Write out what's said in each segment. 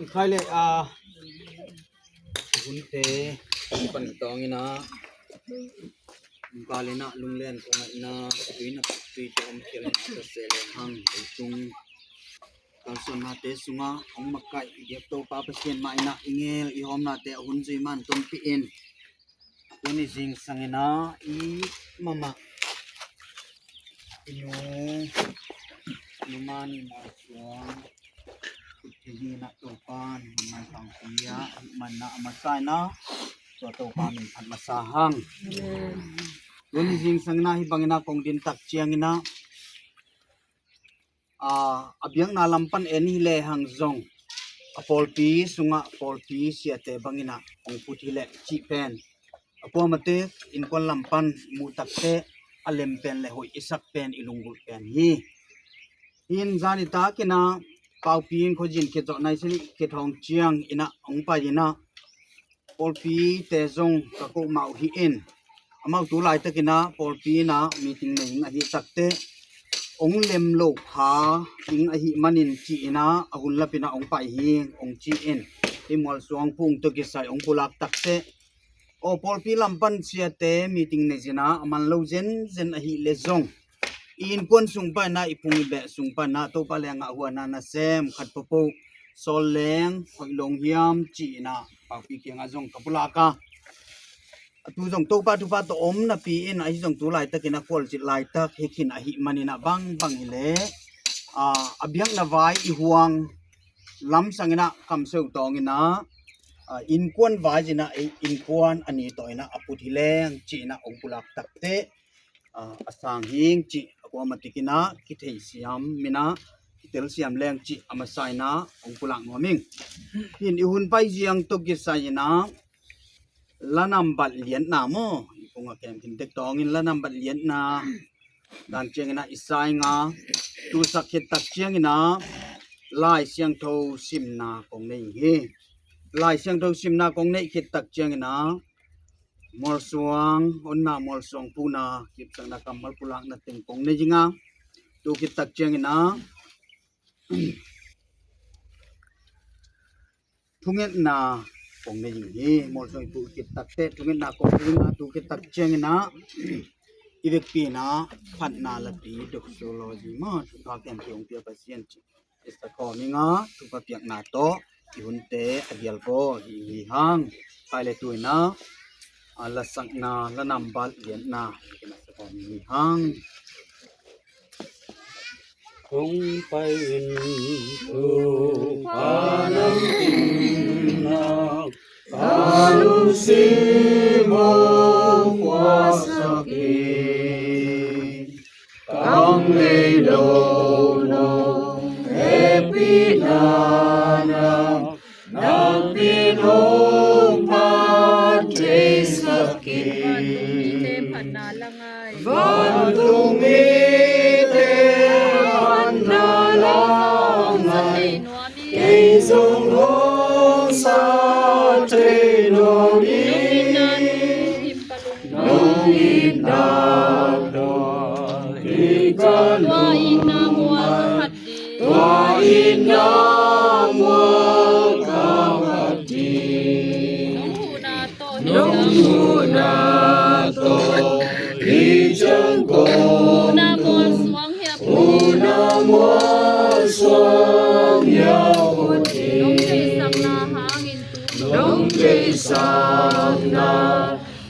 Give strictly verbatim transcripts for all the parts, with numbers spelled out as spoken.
Khai le a hunte pan tawng ina, kal ina lunglen kong ina, tui na tui te om khial ina ta se le hang tung. Kalsuannate sunga hong makaih i biak Topa Pasian mah ina i ngel i hawmnate a hun zui man tonpih in. Tuni zingsang ina i mama i nu, nu man i mawsuang kut thei hi ina Topa in maikhangpi a hih man ina a masa ina tua Topa min phat masa hang. Tuni zingsang ina hih bang ina kong din tak ciang ina a, a biakna lam pan en hi le hang zong a pawlpi sungah pawlpi siate bang ina hong put hi leh cih pen a puamate innkuan lam pan muh takte a lem pen le hoih i sak pen i lunggulh pen hi. Hih zan i tak ina Paupi in khuazin khit zawh nai sili khit hawng ciang ina hong pai ina pawlpite zong ka koh mah uh hi in, amau tu laitak ina pawlpi ina meeting nei ing ahih takte hong lem lo kha ing ahih manin ci ina a hun lap ina hong pai hi hong ci in, hih Mualsuang pung tawh kisai hong pulak takte aw pawlpi lam pan siate meeting nei zina a man lo zenzen ahih le zong i innkuan sung pan ina i phung i beh sung pan ina Topa lengah huana nasem khat papo sawl leng hoih lo hiam ci ina Paupi kiangah zong ka pulak a, a tu zong Topa thupha tawh om napi in ahi zong tu laitak ina khualzin laitak hi khin ahih man ina bangbang hi le a, a biakna vai i huang lamsang ina kamseu tawng ina a, innkuan vai zina ei innkuan a ni tawh ina a put hi leng ci ina hong pulak takte a, a sang hing cih a kuama tik ina kitheisiam mina kitelsiam leng cih a masa ina hong pulak nuam ing. Hin i hun pai ziang tawh kisai ina la nambat liatna maw i phung a kem khin tek tawng in la nambat liatna dan ciang ina i sa ing a, tu sak khit tak ciang ina Lai Siangtho simna kong nei hi. Lai Siangtho simna kong neih khit tak ciang ina Mualsuang onna Mualsuang puna kipsakna kammal pulakna teng kong nei ing a, tu khit tak ciang ina thungetna kong nei ing hi. Mualsuang i tu khit takte thungetna kong nei ing a, tu khit tak ciang ina i vekpi ina phatna lapi doksology maw thupha kem piong pia Pasian cih i sakawm ing a, thupha piakna tawh i hunte a gialpawl hi hi hang. Pai le tu ina a, lasakna la nambat liatna i kena sakawm hi hang. Kong pai in Topa nang tinna ka lungsim hong puaksak hi. Kam nei lo nong hehpihna nang nakpi hong phat theisak hi. Vantung mite phatna la ngai, kei zong hong sa thei nuam ing. Nong itna tawh hi ka lungmual, tua itna mual ka phat ding. Nong huhna tawh hi ciang kong, huhna mual suang hiau uh hi. Nong theihsakna hangin tuni, nong theihsakna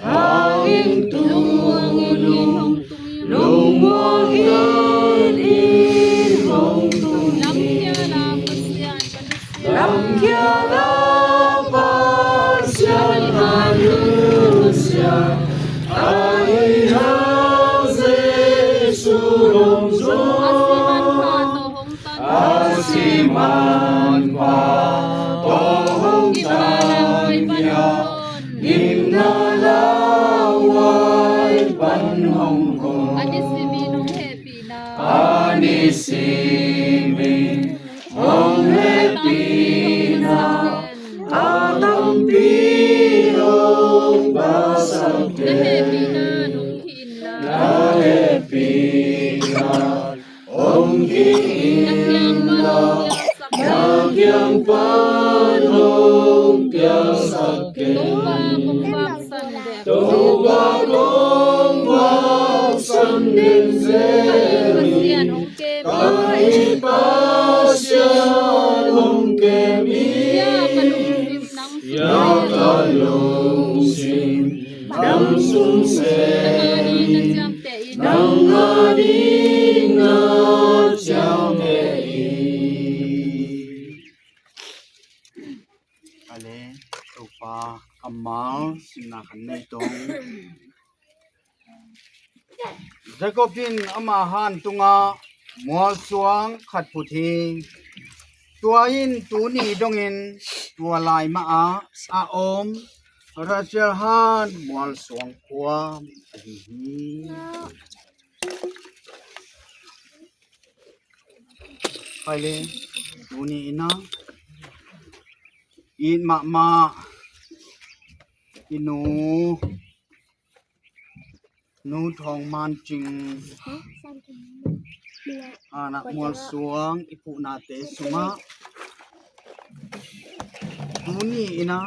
hangin tuni lungmuang in inn hong tung hi. Lamkhial a Pasian, lamkhial a Pasian, Manpha tawh hong tang, gimna lauhuai pan hong ko. A nisimin hong hehpihna, a nisimin hong hehpihna, a tampi hong phasak kei. Na hehpihna hong hih inla, na hehpihna hong hih inla, na kiang pan hong piangsak kei. Topa kong vaksan den zel hi. Ka it Pasian hong kem hi. Sia ka lungsim nang sung sem hi. Nang a ding na ciamteh hi. Ale, Topa kammal simna khat nei tong. Jacob in ama han tungah mualsuang khat phut hi. Tua in tuni dongin tua lai mahah a om Rachel han mualsuang khuam ahi hi. Hai le, tuni in a it mahmah i nu, Nu Thawng Man Cing a na mualsuang i phuhnate sungah tuni in a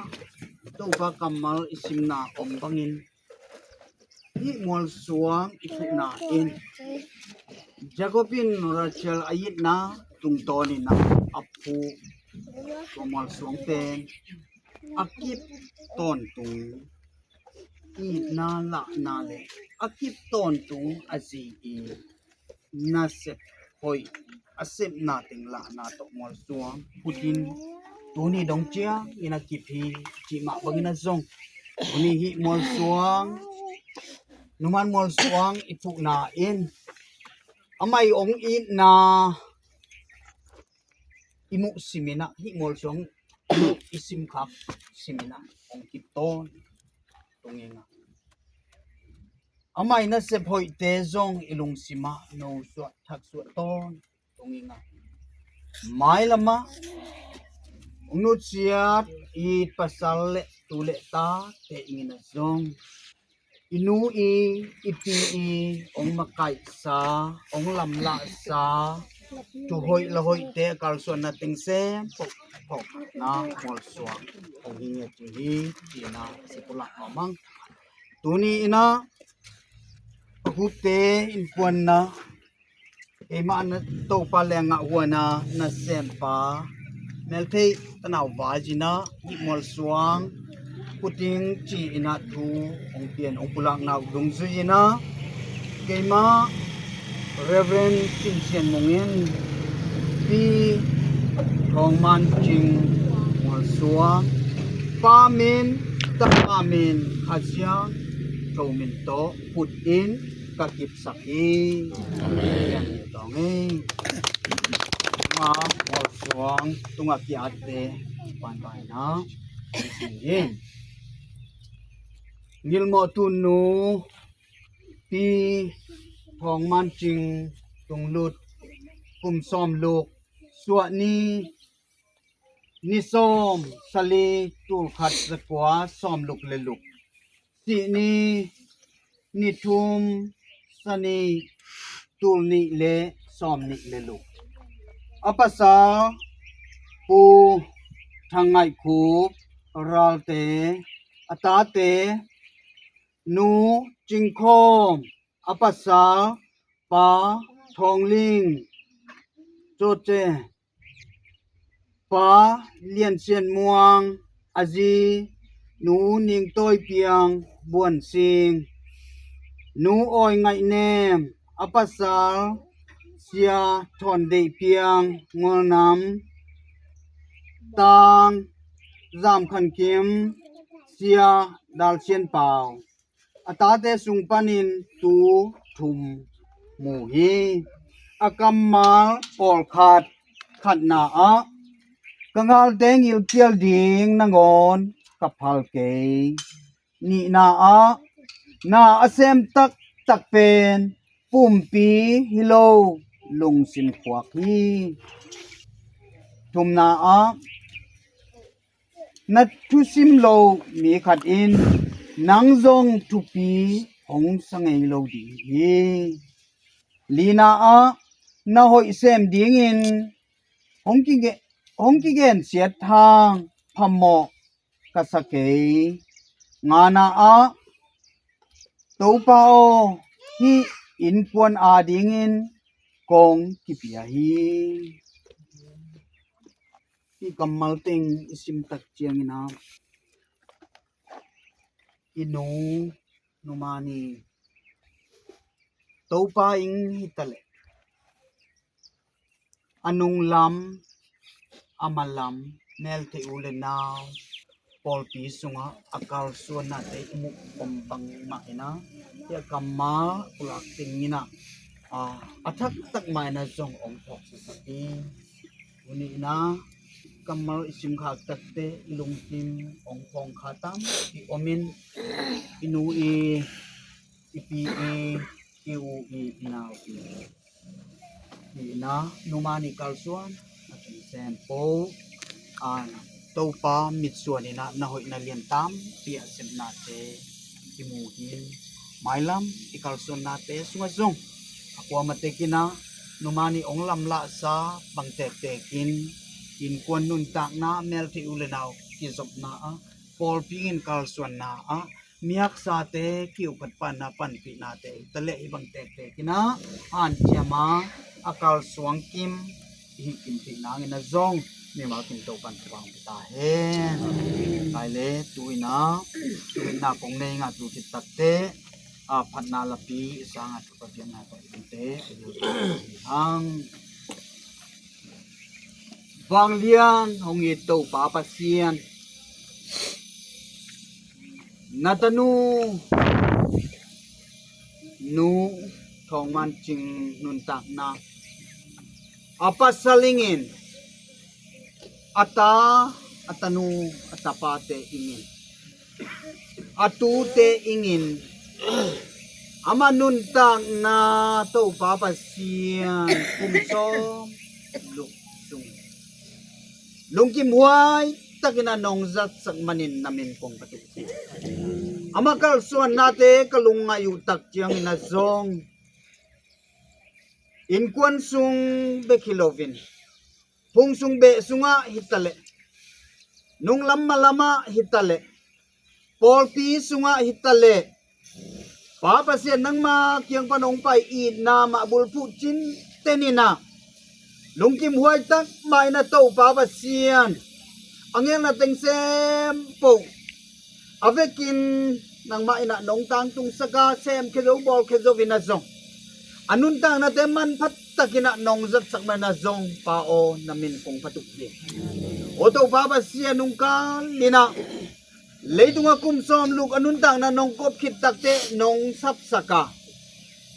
Topa kammal i simna om bangin hih mualsuang i phuhna in Jacob in Rachel a itna tungtawn in a phuh tua mualsuang pen a kip tawntung itna lahna le a kip tawntung a zi i nasep hoih a sepna teng lahna tawh mualsuang phut in tuni dong ciangin a kip hi cih mah bangin a zong tuni hih mualsuang, Nu Man mualsuang i phuhna in amah i ong itna i muh simin a hih mualsuang i simkhak simin a hong kip tawntung ing a, amah i nasep hoihte zong i lungsim ah nosuah thaksuah tawntung ing a, mailam ah hong nutsiat i pasal le tu le tate in a zong i nu i, i pi i ong makaihsa, ong lamlahsa, thu hoih la hoihte a kalsuanna teng sem pawh pawh na mualsuang hong hi nge ci hi. Cihna si pulak mah mang. Tuni in a a gupte innkuanna keimah na Topa lengah huana nasempa Meltheih tanau vai zina hih mualsuang puting ci ina thu hong pian hong pulakna uh dungzui ina keimah Reverend Cin Sian Mung in Pi Thawng Man Cing mualsuang Pa min, Tapa min, Kha Siangtho min tawh put in ka kipsak hi. Amen. Tawng hi. Ma mualsuang tunga ki-atte panpaina hi. Ngilmawh tunu Pi Thawng Man Cing tunglut kum sawm luk suah ni ni sawm sali tul khat zakua sawm luk le luk. Sih ni ni thum sani tul nih le sawm nih le luk. A pasal Pu Thang Ngaih Khup Ralte, a tate Nu Cing Khawm, a pasal Pa Thawng Ling, Cawce, Pa Lian Sian Muang, a zi Nu Ning Tawi Piang, Buan Sing, Nu Awi Ngaih Nem, a pasal Sia Thawn Deih Piang, Ngolnam, Tang Zam Khan Kim, Sia Dal Sian Pau. A tate sung panin tu thum mu hi. A kammal pawlkhat Khatna ah, ka galte gilkial ding nangawn ka phal kei. Nihna ah, na a sem taktak pen pumpi hi lo, lungsim khuak hi. Thumna ah, na thusim lo mi khat in nang zong thupi hong sa ngei lo ding hi. Lina ah, na hoih sem dingin hong kige-, hong kigensiat hang phamawh ka sa kei. Ngana ah, Topa aw, hih innkuan adingin kong kipia hi. Hih kammal teng i sim tak ciangin ah, i nu, numani, Topa ing hi ta leh, a nunglam, a malam, meltheih u le nau, pawlpi sungah a kalsuannate i muh om bangmah in ah, hih a kammal pulak teng in ah, a, a thaktak mah in ah zong hong phawk sasak hi. Tuni in ah kammal i simkhak takteh i lungkim hong phawk kha tampi om in, i nu i, i pi i, i u i, i nau i, i na, numani kalsuan a tung sem po, a, Topa mitsuan in ah na hoih na lian tampi a sepnate i mu hi. Mailam i kalsuannate sungah zong a kuamah tek in ah, numani hong lamlahsa bang tektek in, innkuan nuntakna, meltheih u le nau kizopna ah, pawlpi in kalsuanna ah, mihaksate kiukhat panna panpihnate hi ta leh, hih bang tektek in ah hanciam a, a kalsuan kim, i hih kim theih nangin ah zong mimal kim Topan thupha hong pia ta hen. Lai le tu in ah, tu in ah kong nei ngah tu khit takteh, a, phatna lapi i sang a, Topa biakna tawh i dingte, i dingte hang. Vanglian hong it Topa Pasian, na tanu Nu Thawng Man Cing nuntakna, a pasal ingin, a ta, a tanu, a tapate ingin, a tute ingin, amah nuntakna Topa Pasian kum sawm luk sung lungkimhuai takin a nong zatsak manin na min kong phat uh hi. Amah kalsuannate ka lungngaih uh tak ciangin ah zong, innkuan sung bek hi loin, phung sung beh sungah hi ta leh, nunglam malamah hi ta leh, pawlpi sungah hi ta leh, Pa Pasian, nangma kiang pan hong pai itna mah bulphuh cinten in ah, lungkimhuai tak mah in ah Topa Pasian, a ngelna teng sem poh a vekin nangmah in ah nong tangtungsak a, semkhia zo, bawlkhia zo in ah zong, a nuntaknate manpha takin ah nong zatsak man ah zong, Pa aw, na min kong phat uh hi. Aw Topa Pasian, nung kal in ah leitungah kum sawm luk a nuntakna nong kop khit takteh nong sapsak a,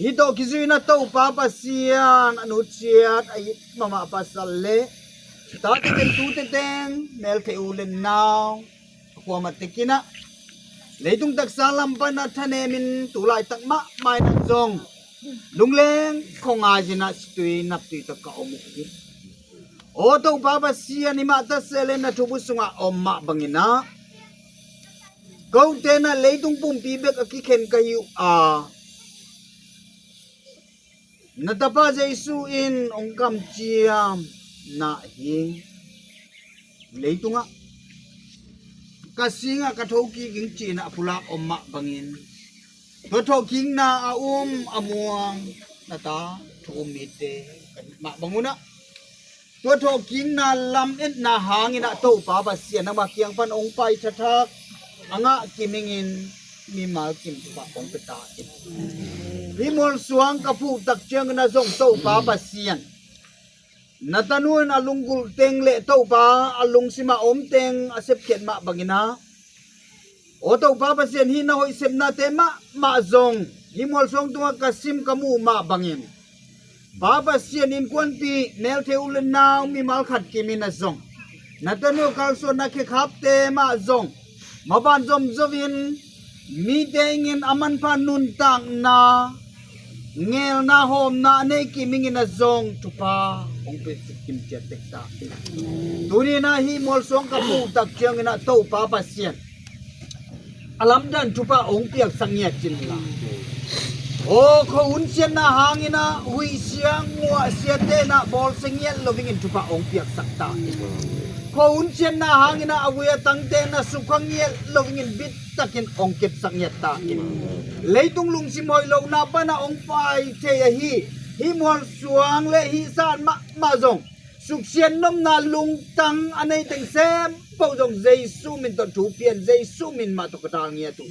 hih tawh kizui in ah Topa Pasian, a nu ciat a it mahmah pasal le tate teng, tute teng, meltheih u le nau, a kuamah tek in ah leitung taksa lam pan ah thanemin tu laitak mahmah in ah zong lungleng khuangai in ah situi naptui tak ka om uh hi. Aw Topa Pasian, i mah ta se le na thubu sungah om mah bangin ah, kote in ah leitung pumpi bek a kikhen ka hi uh a, na Tapa Jesu in hong kamciam na hi. Leitungah ka singah ka thokik ing ci-in ah a pulak om mah bangin, tua thawhkikna a um a muang na ta thu um mite ka hih mah bangun ah, tua thawhkikna lametna hangin ah Topa Pasian, nangma kiang pan hong pai thathak a ngah kim ingin mimal kim thupha hong pia ta in. Hih mualsuang ka phuh tak ciangin ah zong Topa Pasian, na tanu in a lunggulh teng le Topa a lungsim a om teng a sepkhiat mah bangin ah, aw Topa Pasian, hih na hoih sepnate mahmah zong hih mualsuang tungah ka sim ka muh mah bangin, Pa Pasian, innkuanpih, melte u le nau mimal khat kimin ah zong, na tanu kalsuanna khekhapte mah zong maban zomzo in, mite ingin a manpha nuntakna, ngelna, hawmna a nei kimingin ah zong thupha hong pia kim ciat tek ta. Tuni in ah hih mualsuang ka puh tak ciangin ah Topa Pasian, a lamdang thupha hong piaksak ngiat cin la. Aw, khuahun siatna hangin ah huihsia nguahsiate in ah bawlsia ngiat lo dingin thupha hong piaksak ta. Khuahun siatna hangin ah a vui a tangte in ah sukha ngiat lo dingin bittakin hong kepsak ngiat ta. Leitung lungsim hoih lohna pan ah hong pai thei ahi hih mualsuang le hih san mahmah zong suksiat nopna lungtang a nei teng sem poh zong Jesu min tawh thu pian, Jesu min mah tawh ka dal ngiat uh.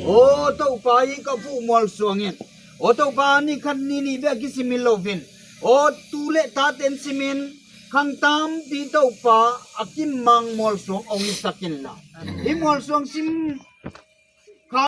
Aw Topa, hih ka puh mualsuang in, aw Topa, ni khat ni nih bek kisim hi loin, aw tu le tate in simin, khang tampi Topa, a kimang mualsuang hong hisak in la. Hih mualsuang sim